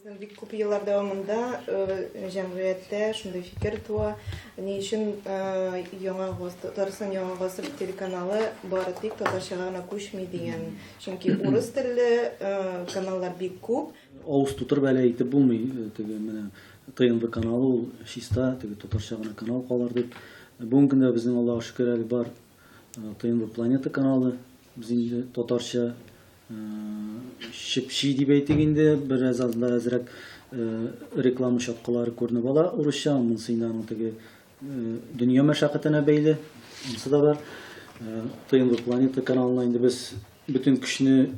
Безнең бик күп еллар дәвамында җәмгыятьтә шундый фикер туа, ни өчен Яңа гасыр, Татарстан Яңа гасыр телеканалы бары тик татарчага гына күчми дигән. Чөнки урыс телле каналлар бик күп. Авыз тутырып әле әйтеп булмый, теге менә ТНВ каналы ул чиста, теге татарча гына канал калыр дип. Бүгенге көндә безнең Аллага шөкер әле бар ТНВ Планета каналы, без инде татарча чепчи дип әйтик инде, бераз азда әзрәк реклама чаткылары күренеп ала урысча, монысы инде аның теге дөнья мәшәкатенә бәйле, монысы да бар. ТНВ Планета каналына инде без бөтен көчне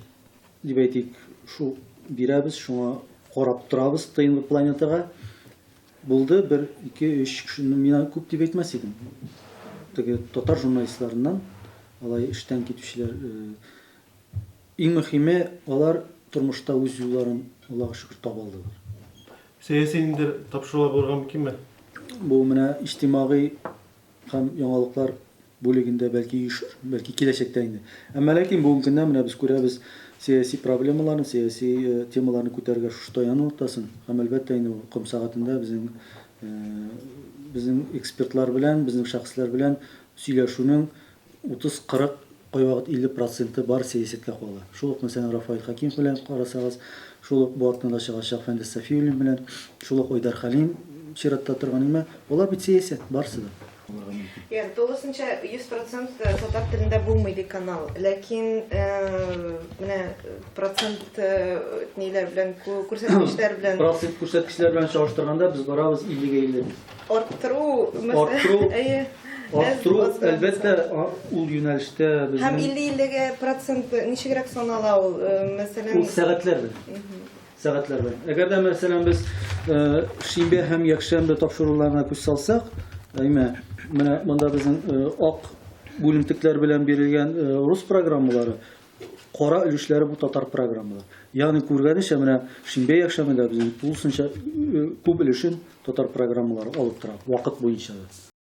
дип әйтик, шул бирәбез, шуңа карап торабыз ТНВ Планетага. Булды бер, ике, өч кешене мин күп дип әйтмәс идем. Теге татар журналистларыннан алай эштән китүчеләр иң мөһиме алар тормышта үз юлларын Аллага шөкер таба алдылар. Сәяси ниндидер тапшырулар булырга мөмкинме? Бу менә иҗтимагый Һәм яңалыклар бүлегендә бәлки ешыр, бәлки киләчәктә инде. Әмма ләкин бүгенге көндә менә без күрәбез сәяси проблемаларны, сәяси э, темаларны күтәрергә шушы таяну ноктасын. Һәм әлбәттә инде ком сәгатендә безнең э, безнең экспертлар белән, безнең шәхесләр белән сөйләшүнең 30-40 кайвакыт 50 проценты бар сәясәткә кала. Шул ук, мәсәлән, Рафаэль Хәкимов белән карасагыз, шул ук бу атнада чыгачак Фәндәс Сафиуллин белән, шул ук Айдар Хәлим чиратта торган имә, болар бит сәясәт, барысы да. Булырга мөмкин. Ягъни тулысынча 100 процент татар телендә булмый ди канал. Ләкин менә процент ниләр белән күрсәткечләр белән процент күрсәткечләр белән чагыштырганда без барабыз 50-гә 50. Арттыру, Арттыру, әйе. Арттыру, әлбәттә, ул юнәлештә безнең Һәм 50-50-гә процент ничегрәк санала ул, мәсәлән? Ул сәгатьләр белән. Сәгатьләр белән. Әгәр дә, мәсәлән, без шимбә һәм якшәмбе тапшыруларына күз салсак, әйме, менә монда безнең ак бүлемтекләр белән бирелгән рус программалары, кара өлешләре бу татар программалары. Ягъни күргәнечә, менә шимбә якшәмбедә безнең тулысынча күп өлешен татар программалары алып тора, вакыт буенча да.